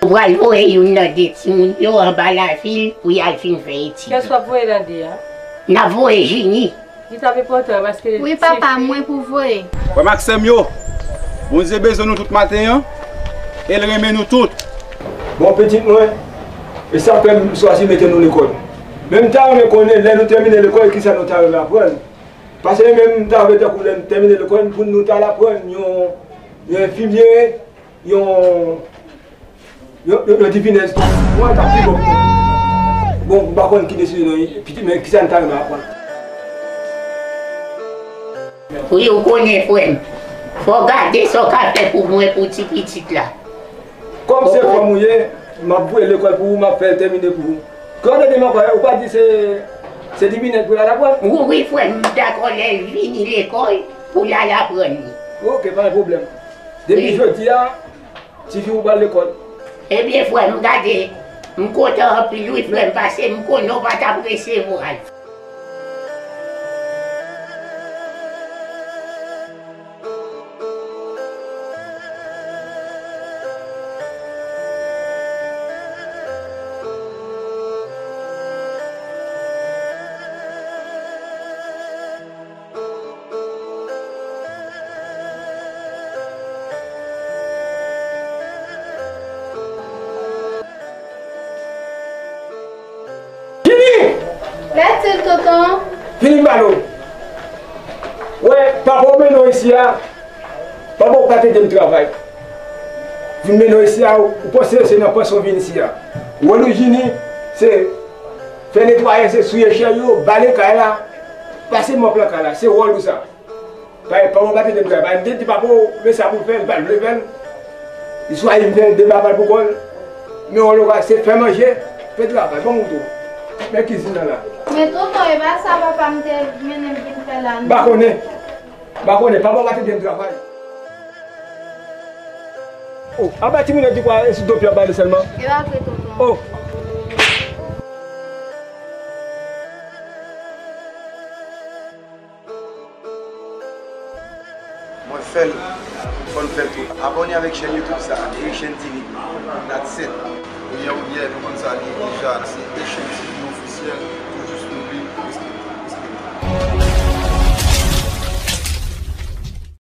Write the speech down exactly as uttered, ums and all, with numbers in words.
Ou pral voye youn nan de timoun yo anba lavil pou y al fin fè etid. Kiyès w ap voye nan de a? N ap voye Jini. Li t ap enpòtan paske... Wi, papa, mwen pou voye. Frè m ak sè m yo, Bondye bezwen nou tout maten an, e l renmen nou tout. Bon, pitit mwen, e sa fè m chwazi mete nou lekòl. Men m ta renmen konnen lè nou tèmine lekòl, kisa nou ta renmen aprann. Paske men m ta vle tankou lè n tèmine lekòl, pou nou t al aprann yon, yon enfimye, yon, yon, yon, yon divinès. Mwen, ta pi bon pou mwen. Bon, m pa konn ki desizyon nou, pitit, men kisa n ta renmen aprann. Wi, ou konnen, frè m. Fò w gade sa w ka fè pou mwen, pou ti pitit la. Kòm se frè m ou ye, m ap voye l lekòl pou ou, m ap fè l tèmine pou ou. Kè w tande m ankò, ou pa di se, se divinès pou l al aprann? Wi, wi, frè m, m dakò lè l vini lekòl pou l al aprann li. Oke, pa gen pwoblèm. Depi jodi a, tifi ou pral lekòl. Ebyen, frè m, gade, m kontan anpil, wi, frè m, paske m konnen w pa t ap resevwa l. Vini! Lètil, tonton. Vini m pale w. Wè, papa w mennen w isi a. Papa w pa t ede m travay. Vin mennen w isi a, ou panse se nan panse w vin isi a. Wòl ou Jini, se fè netwayaj, se souye chèz yo, bale kay la, pase mòp lan kay la. Se wòl ou sa. Paske papa w pa t ede m travay. M te di papa w, men sa pou l fè, li pa t vle fè l. Li chwazi vin fè l de babal pou kò l. Men wòl ou se fè manje, fè travay, ban m kouto. Men kizin nan la. Men tonton, e pa sa papa m te mennen m vin fè la, non. M pa konnen. M pa konnen, papa w pa t ede m travay. Oh, aba timoun yo di kwa, e sou do pye ap bale sèlman. E pa vre, tonton. Oh. Mwen fè l, fò n fè l tou. Abòne avèk chèn YouTube sa, Haitian T V. That's it. Oubyen, oubyen, nou konn sa, li deja, se Haitian T V ofisyèl, toujou swiv li, respekte, respekte.